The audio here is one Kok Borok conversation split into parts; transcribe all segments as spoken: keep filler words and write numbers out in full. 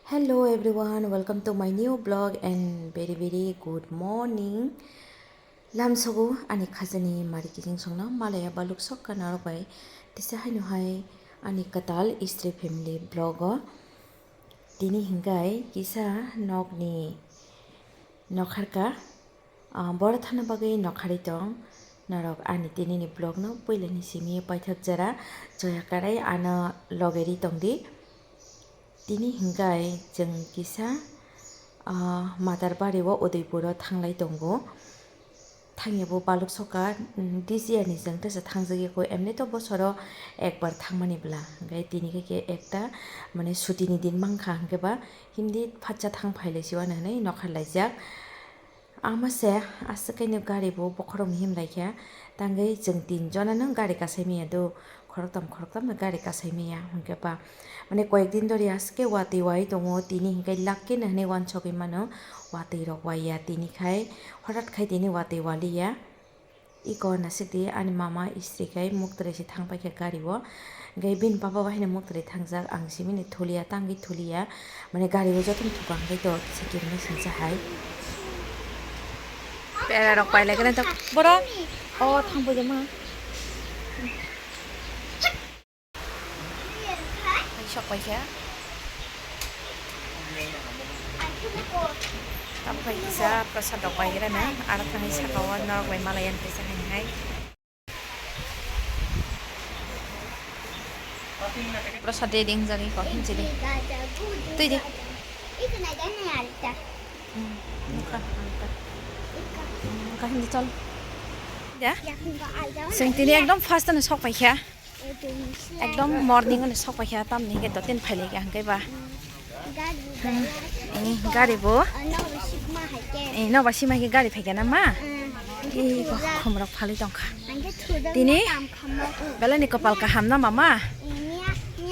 Hello everyone, welcome to my new vlog and very very good morning. Lamsogo ani khajani mari kijing songno malaya baluk sokka narok bai tisa haino hai ani katal istri family vlog o. Tini hingai kisa nokni nokharka. Ah, boro thana bagwi nokharwi tong. Norok ani tinini vlogno puilani simi paithak jora choya karai ano logeri tongdi. Tini hingai chwng kisa, ah, Matarbari o Udaipur o thanglai tongo. Thangya bo baluk soka, mm, D C ani chwng tesa thangjagwi kho. Emni to bosoro ekbar thangmani bwla. Hingai tini khe ekta mane sutini din mankha hinkhe ba hindi phatsa thang phailai siwano hinwi nokhar laijak. Ama se aswk kaino gari bo bokhorok ni himlai kha, tangwi chwng tin jona no gari kasai maya do, khoroktham khoroktham no gari kasai maya, hwnkhe ba mane koyek din dori aswk ke watwi wai tongo, tini hinkhe lak khe no hinwi wansogwi mano, watwi rok wai ya tini khai, horat khai tini watwi wali ya. Iko nasik di ani mama istri kai muktwrwi se thang paikha gari o. Hingke bini baba bai haino muktwrwi thangjak ang simini thulia tangwi thulia. Mane gari o jotono thuka hingke to se kirima singsa hai. Pera rok pailai gana to boro. O thang bujama. Hai sok paikha. Tamo khai kisa prasad rok pai rana, aro thani saka o norok bai malai yan kaisa hai hai. Prasad de ding jani ko hin jani. Tui de. Hmm, nukha, nukha. Hmm, nukha hindi chol. Ya? Sing tini ekdom first ano sok paikha. Ekdom morning ani sok paikha, tamni hingke dotin phailai kha hingke ba. Hmm, eh, gari bo. Eh, nobar sima hai gari phaikha na ma? Eh, ko khumrok phalwi tongkha. Tini belai ni kopal kaham na mama?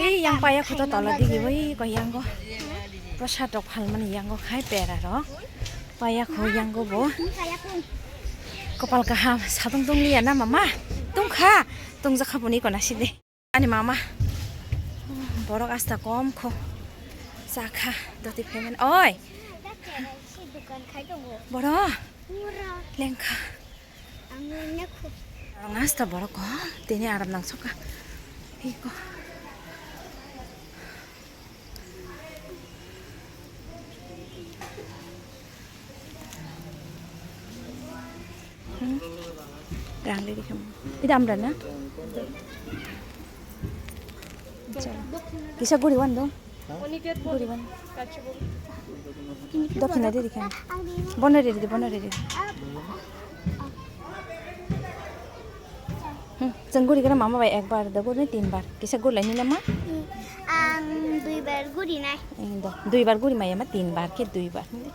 Eh, yang paya khuto tola digi bai ko yango. Prasad rok phalmani yango khai pera rok. Paya kho yango bo. Kopal kaham, sadong tong liya na mama? Tongkha, tongjakha boni kona sidi. Ani mama, borok asta kom kho, chakha, doti phemen, oi. Boro, lengkha. Ang asta borok kom, tini aram nangsoka. Iko. Hmm. Rang diri kamu. Ida amra na? Acha. Kisa guri wan do? Guri wan. Dokhina diri kamu. Bono diri, bono diri. Hmm, chwng guri gana mama bai ekbar da guri nai tinbar. Kisa guri lai nina ma? Hmm, ang duibar guri nai. Eh, do, duibar guri maya ma tinbar khe duibar. Oh.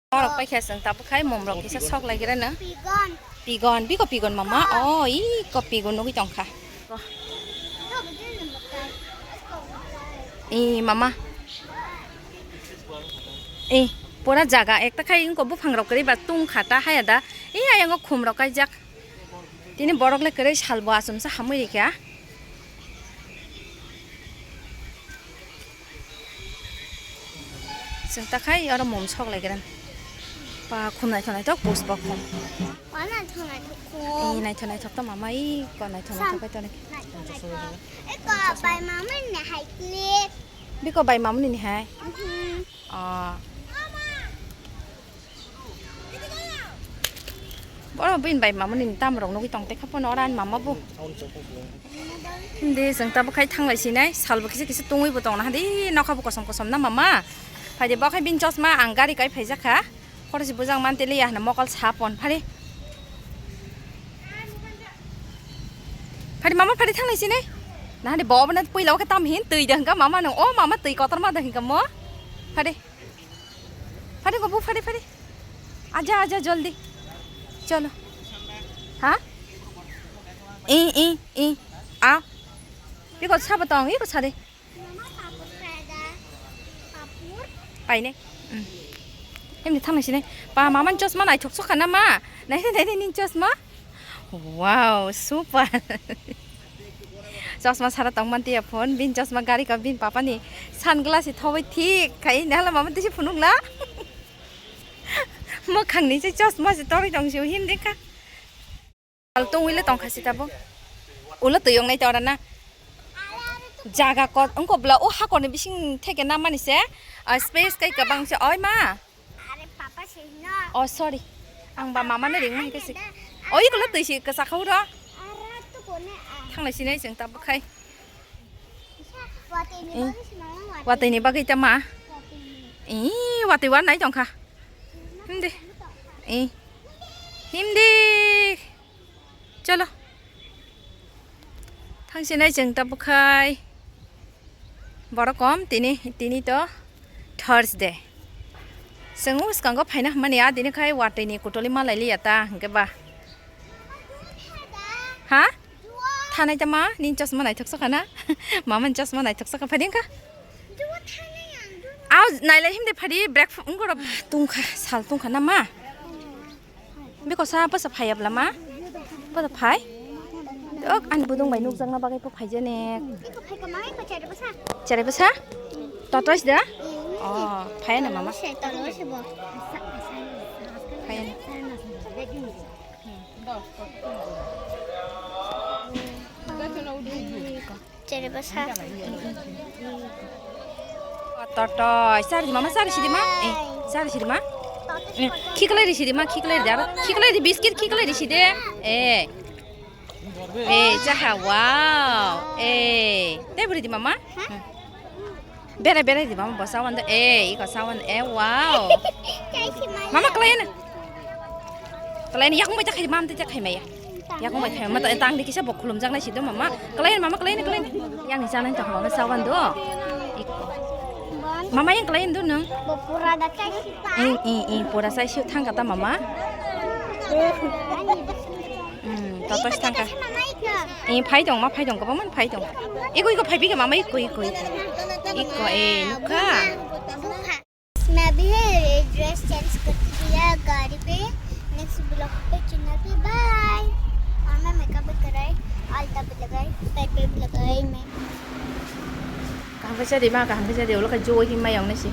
Norok paikha chwng tabuk khai mumrok kisa sok lai gira no. Pigon. Pigon, biko pigon mama. Oh, iko pigon nugui tongkha. Ko. E mama. E pura jaga ekta khai wngkha, buphang rok kwrwi ba tungkha ta haya da. E ayang o khum rok kaijak. Tini borok le kwrwi salbo achomsa hamwi rikha. Chwng ta khai oro mum sok lai gra. Pa khum naithok naithok puspok khum. Wa naithok naithok khum. E naithok naithok to mama, e ko naithok naithok kai to naithok naithok. E ko bai mama ni hai clip. Biko bai mamuni ni hai? Mhm. Ah. Boro bini bai mamuni ni tam rok nugui tong te kha pono oro ani mama bo. Hindi chwng tabuk khai thanglai sinai, salbo kisa kisa tungui bo tongna hadi nokha bo kosom kosom na mama. Phaidi bo khai bini chosma ang gari kai phaijak kha. Khorokse bwjang man teliya hwnwi mokol sapon phari. Phari mama phari thanglai sini. Nahani bo obono puila o khe tam hin twi da hwnkha mama no. O mama twi kotor ma da hwnkha mo. Phari. Phari go bu phari phari. Aja aja joldi. Cholo. Ha? I i i. A. Biko sabo tong, iko sade. Paine. Himni thanglai sinai. Pa, mama ni chosma naithok sokha na ma? Naini, naini, nini chosma? Wow, super. Chosma sara tongman tiya phone. Bin chosma gari ka bin papa ni sunglass thoboi thik khai. Nahala mama tisi phunuk la. Mwkhang ni se chosma se toroi tong si himdi kha. Sal tungwi le tongkha si tabuk. Ulo twi wngnai tora na. Jaga kot wngkha bwla o hakorni bising theke namani se, ah, space kai kwbang se. Oi ma. Are papa se no. Oh, sorry. Ang ba mama no ringma hai khe se. Oi, ulo twi si kwchak kha uro. Ara to kone a. Thanglai sinai chwng tabuk khai. Watwi ni Eh. Bagwi se mama watwi. Watwi ni bagwi ta ma. Watwi ni. Eh, watwi wa nai tongkha. Himdi. Eh. Himdi. Cholo. Thangsinai chwng tabuk khai. Borok kom tini, tini to Thursday. Chwng o swkango phaina hwnmani a tini khai watwi ni kutuli malai liya ta hwnkhe ba. Ha? Thanai ta ma, nini chosma naithok sokha na? Mama ni chosma naithok sokha phai dingkha. Au nailai himde phadi breakfast ungkoro tungkha, sal tungkha na ma? Biko sa posa phai abla ma? Posa phai? Ok, ani budung bai nukjakna bagwi po phai jene. Iko phai ka mai ko chere basa. Chere basa? Tortoise da? Oh, phai na mama. Se tortoise bo. Phai na. Chere basa. Tortoise, sari mama, sari sidi ma. Eh, sari sidi ma. Eh, khiklai ri sidi ma, khiklai ri aro. Khiklai ri biscuit, khiklai ri sidi. Eh. Eh, jaha, wow. Eh, te buri di mama. Hmm. Bere bere di mama bo sawan do. Eh, iko sawan. Eh, wow. Mama klai na. Klai ni yakung bai ta khai mam te ta khai maya. Yakung bai khai mata tang de kisa bo khulum jak nai si do mama. Klai mama klai ni klai ni. Yang ni janai ta mama sawan do. Iko. Mama yang klai do nung. Bo pura da kai si ta. Ing ing ing pura sai si thang kata mama. Hmm, tatas thang ka. Mama iko. Ing phai dong ma phai dong ko man phai dong. Iko iko phai bi ka mama iko iko iko. Iko eh nukha. Bukha. मैं अभी है dress change करके दिया गाड़ी पे। Next blog पे चैनल पे बाय। और मैं मेकअप भी कराई, आलता भी लगाई, पैक भी लगाई मैं। Kaham khe jadi ma, kaham khe jadi ulo khe jo himma yong nai si.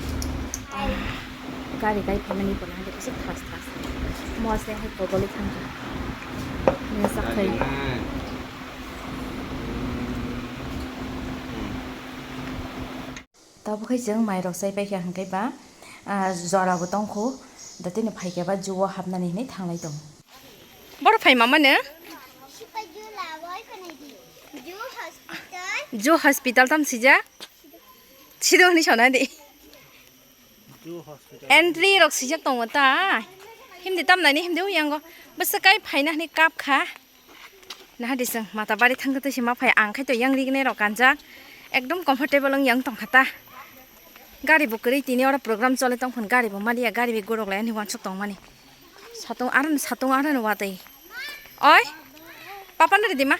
Gari kai phaimani bo nang kisa thas thas. Mo se hai kobol thang kha. Ni sak khai. Tabuk hai chwng mai rok chai paikha hwnkhe ba, ah, jora bo tongkho, da tini phaikhe ba zoo o hapnani hinwi thanglai tongo. Boro phai mama no? Zoo hospital. Zoo hospital tam sijak? Sido hinwi sana di. Zoo hospital. Entry rok sijak tongo ta. Himdi tam nai ni himdi uyango. Bwswk kai phaina hinwi kap kha. Nahadi chwng Matabari thangkhe twi se ma phai, ang khai to yang rignai rok kanjak, ekdom comfortable wng yang tongkha ta. Gari bo kwrwi tini oro program choli tongphun, gari bo maliya, gari bo gorok lai ani uansuk tongmani. Satung aro ni, satung aro ni watwi. Oi, papa no ridi ma.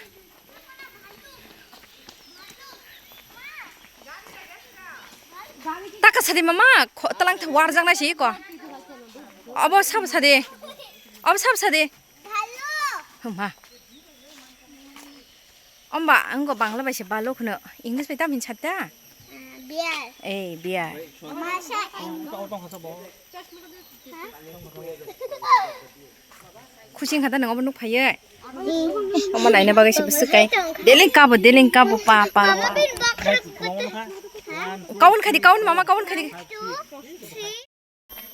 Taka sadi mama, kho-, talang tha warjak nai si ko. Abo sabo sadi. Abo sabo sadi. Huma. Omba, ang go Bangla bai se balok hwno. English bai tam hin chatta? Beer. Eh, beer. Masa. Khusi wngkha da nwng obo nuk phaiwi? Omo naina bagwi se bwswk kai. Deleng kabo, deleng kabo, pa, pa, pa. Kaun khadi, kaun mama, kaun khadi.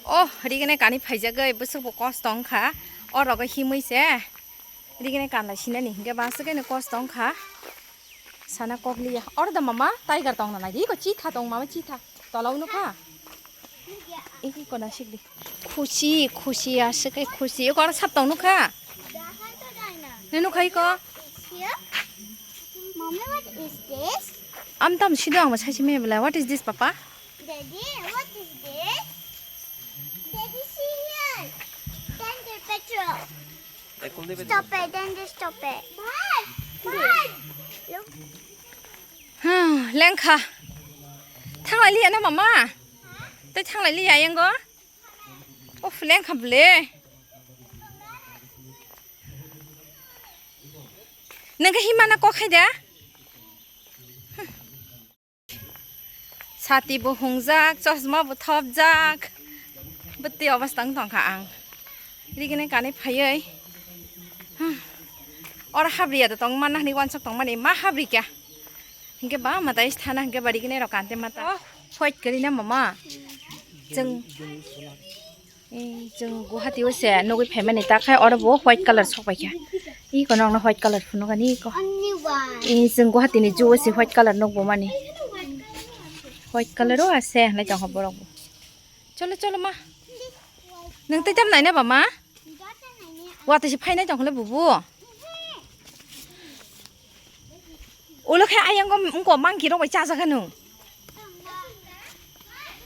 Oh, rigene kani phaijagwi bwswk bo kosto wngkha. O rogo himwi se. Rigene kanlai sinani hinkhe ba aswk khe kosto wngkha. Sana kok liya. Oro da mama tiger tong na nai. Iko chitha tong mama chitha. Tola unu kha. Iki kona sikdi. Khusi, khusi aswk khe khusi. Iko oro sap tong nukha. Nenu khai ko. Mommy, what is this? Am tam sido ang sai simi bela. What is this, papa? Daddy, what is this? Daddy, see here. Danger petrol. Stop it, danger, stop it. Bye. Bye. Look. Hmm, lengkha. Thanglai liya na mama? Tei thanglai liya yango? Of, lengkha ble. Nengka himana kok hai da? Sati bo hungjak, chosma bo thopjak. Bwtwi obostha wng tongkha ang. Rigini kanwi phaiwi. Hmm. Oro habri ya da tong manna hwnwi wansuk tongmani ma habri kya. Hinkhe ba matai thana hinkhe ba rigini rok kante mata. Oh, white kwrwi na mama. Chwng, eh, chwng Guwahati o se nugwi phaimani ta khai oro bo white colour sok paikha. Iko nokno white colour phunukani iko. Eh, chwng Guwahati ni zoo o se white colour nukbo mani. White colour o ase hinwi tongkha borok bo. Cholo, cholo ma. Nwng tei tam naina ba ma? Watwi se phainai tongkha le bubu. Ulo khe ayang go wngko monkey rok bai chajaga nung.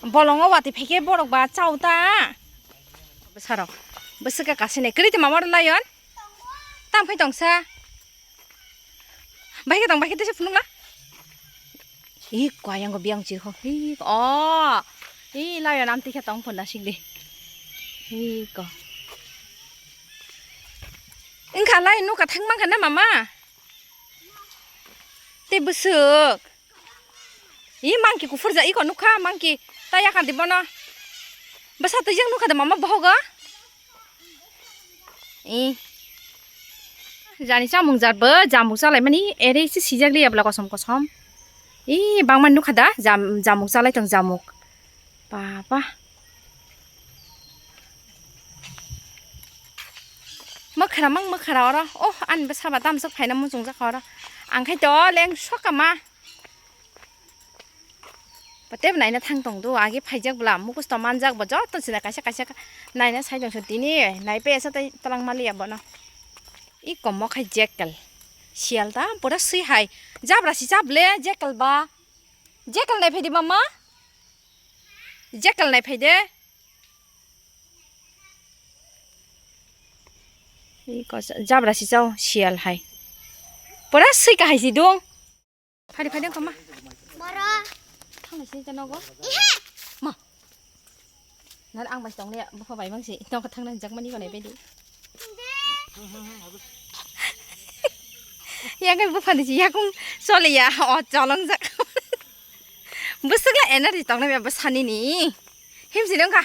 Bolongo watwi phaikhe borok ba chao ta. Bwsarok. Bwswk khe kasinai. Kwrwi tongma oro lion? Tam khai tongsa. Bai khe tong, bai khe tesa phunukla. Ih, ko ayang go biang chirkho. Ih, o. Ih, lion amtwi khe tong phunda sikdi. Ih, ko. Wngkha lai nukha thang mankha na mama? Tei bwswk. Ih, monkey kuphur ja, iko nukha monkey. Ta yakar di bono. Bwsa twijak nukha da mama bohogo. Ih. Jani chamung jar bo, jamuk chalai mani, ere se sijak liya bwla kosom kosom. Ih, bangma nukha da, jam-, jamuk chalai tong jamuk. Papa. Mwkhra mang mwkhra oro. Oh, ani bwsa ba tamsok phaina muchungjak oro. Ang khai to leng soka ma. Patep naina thang tong do, age phaijak bwla, mukusto manjak bo, joto sina kaisa kaisa naina sai tong so tini, nai pe esa tai talang maliya bono. I komo khai jekel. Sial ta, pura sui hai. Jabra si jable, jekel ba. Jekel nai phaidi mama. Jekel nai phaide. I kosa, jabra si chao, sial hai. Pura sui ka hai si dong. Phari phari koma. Moro. Thang si ta nogo. Ihe. Ma. Nan ang bai tong le, bupha bai bang si. Tong ka thang nan jak mani ko nai bedi. Yang kai bupha ni si yakung sole ya. O cholong jak. Bwswk la energy tong nai bwsa ni ni. Himsi dong ka.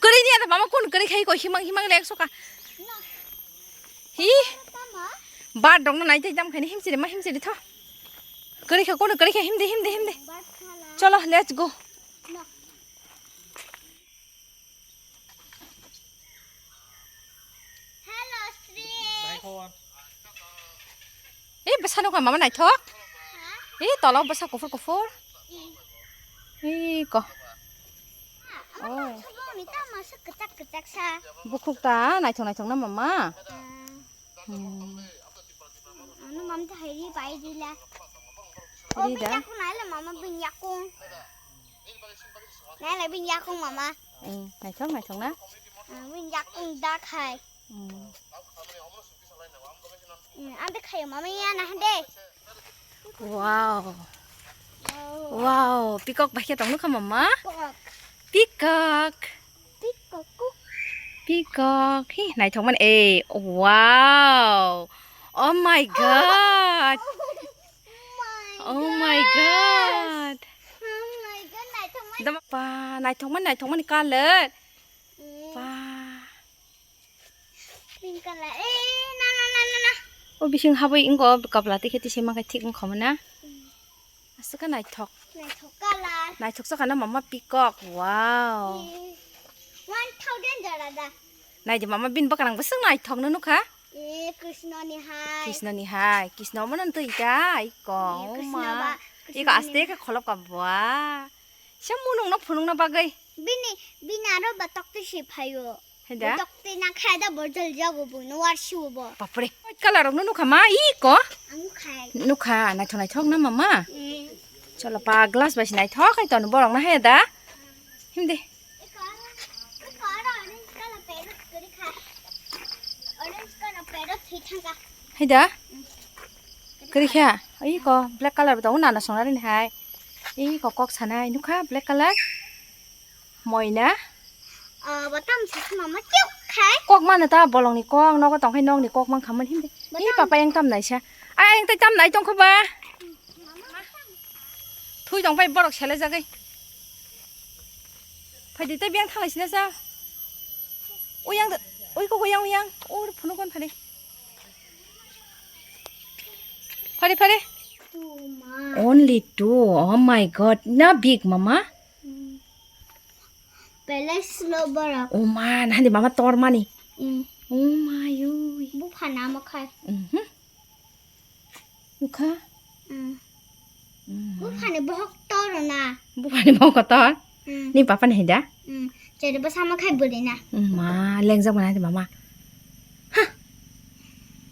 Kwrwi ni ada mama kun kwrwi khai ko himang himang lek soka. Hi. Bar dong na nai tai dam khai ni himsi de ma himsi de tho. Kwrwi kha kono kwrwi kha himde himde himde. Cholo, let's go. Hello, Sri. Eh, bwsa nukha mama naithok. Eh, tolo bwsa kuphur kuphur. Eh, ko. Oh. Bukhuk ta naithok naithok na mama. Hmm. Anu mam ta hai ri bai ri la. Ri da. Yakung nai la mama bin yakung. Nai la bin yakung mama. Eh, naithok naithok na. Ah, bin yakung da khai. Hmm. Hmm, ande khai mama ya na hande. Wow. Wow, peacock bai khe tong nukha mama. Peacock. Peacock. Peacock. Hi, naithok mani. Eh, wow. Oh my God. Oh my God. Oh my God, naithok mani. Dam-, ba, naithok mani, naithok mani color. Mm. Ba. Pink color. Eh, na, na, na, na, na. O bising habwi wngkha, o kapla tikhe tisi mankhe thik wngkha na. Mm. Aswk khe naithok. Naithok color. Naithok sakha na mama peacock. Wow. Eh, one thousand jora da. Naidi mama bini bwkrang bwswk naithok no nukha. Eh, Krishna ni hai. Krishna ni hai. Krishna omo no twi ta, iko, eh, Krishna oma. Ba, Krishna iko ni aste khe kholop ka bua. Sa munung no phunung na bagwi. Bini, bini aro ba tokti si phaio. Heda? Bo tokti na khai da bo jol jago bo no war siwo bo. Bapre. White color rok no nukha ma, iko. Ang khai. Nukha, naithok naithok na mama. Mm. Cholo pa glass bai si naithok khai ton borok na heda. Himdi. Iko, iko aro orange color parrot kori kha. Orange color parrot thwi thangka. Heda? Mm. Kori kha. Iko black color bo tongo nana songnani hai. Iko kok sanai nukha black color. Moina. Ah, bo tam sa mama kyuk khai. Kok mano ta bolongni kok, nogo tongkhai nokni kok mankha mani himdi. Bo. Hi tam. Papa yang tam naisa. Ai, yang tai tam nai tongkho ba. Mama tam. Thui tongpai borok sele jagwi. Phaidi tai biyang thalai sina sa. Uyang da, ui kok uyang, uyang. Ur phunu kon phadi. Phadi, phadi. Two, ma. Only two. Oh my God. Na big, mama. Mm. Palace lo borok. Oh man, hani mama tor mani. Mm. Oh my oi. Buphana mo khai. Mhm. Nukha? Mm. Mhm. Buphani bohok tor na. Buphani bohok tor? Mm. Ni papa ni heda? Mm. Jadi bwsa mo khai bwrwi na. Mm, ma, lengjak mana hani mama. Ha.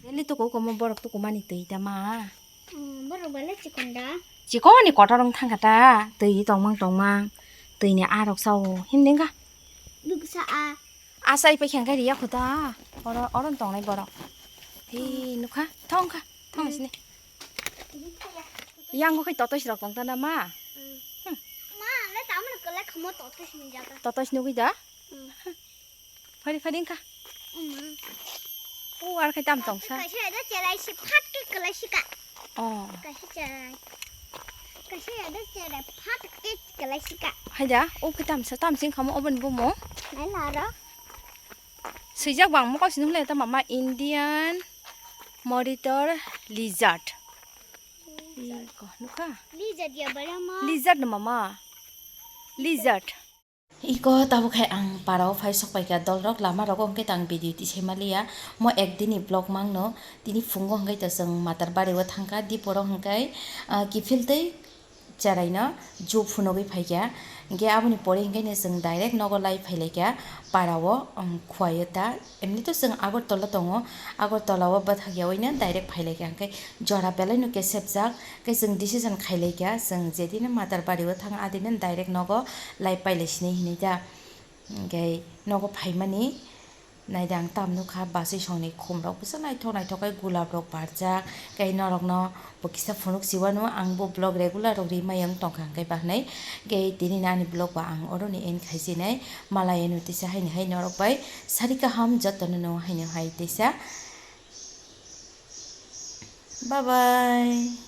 Eli to ko ko mo borok to ko mani twi ta ma. Mm, borok bale chikon da. Chikon ni kotor wng thangkha ta, twi tongmang tongmang, twi ni arok sao, himdi wngkha. Buksa a. Asai pai khe hwnkhe riya khuta, oro, oro tongnai borok. Hi, nukha, thong kha, thong sini. Yang bo khai totois rok tong ta na ma? Mm. Hmm. Ma, le tamo kwlai khamo totois ni jaga. Totois nugui da? Mm. Phari, phari wngkha. Mm. O, ar khai tam tong sa. Kaisa ada cherai si phat ke kelai si ka. Oh. Kaisa cherai. Kaisa ada cherai phat ke kelai si ka. Hai da, o khai tam sa, tam sing khamo oben bumo. Nai lara. Swijak bang mo kau sini le ta mama Indian monitor lizard. Iko, nukha? Lizard ya bala ma. Lizard no mama. Lizard. Iko tabuk hai ang parao phai sok paikha, dolrok lama rogo hwnkhe tang video tisai maliya. Mo ekdini vlog mangno, tini phungo hwnkhe to chwng Matarbari o thangkha, diporo hwnkhe, ah, kiphil tei cheraino ju phunugwi phaikha. Hwnkhe aboni pore hwnkhe no chwng direct nogo lai phailaikha parao, um, khuaio ta. Emni to chwng Agartala tongo, Agartala o bwthakyaui no direct phailaikha, hwnkhe jora belai no kesepjak. Khe chwng decision khailaikha, chwng jedino Matarbari o thang adino direct nogo lai pailai sinai hinui da. Hwnkhe nogo phaimani naidi ang tam nukha, bwswi songni khumrok bwswk naithok naithok khe gulab rok barjak. Khe norokno bo kisa phunuk siwano, ang bo vlog regular rok rimai wng tongkha, hwnkhe ba hwnwi. Khe tini ani vlog ba ang oroni end khaisinai, malai ano tisa haini hai norok bai sari kaham jotono no haino hai tisa. Bye bye.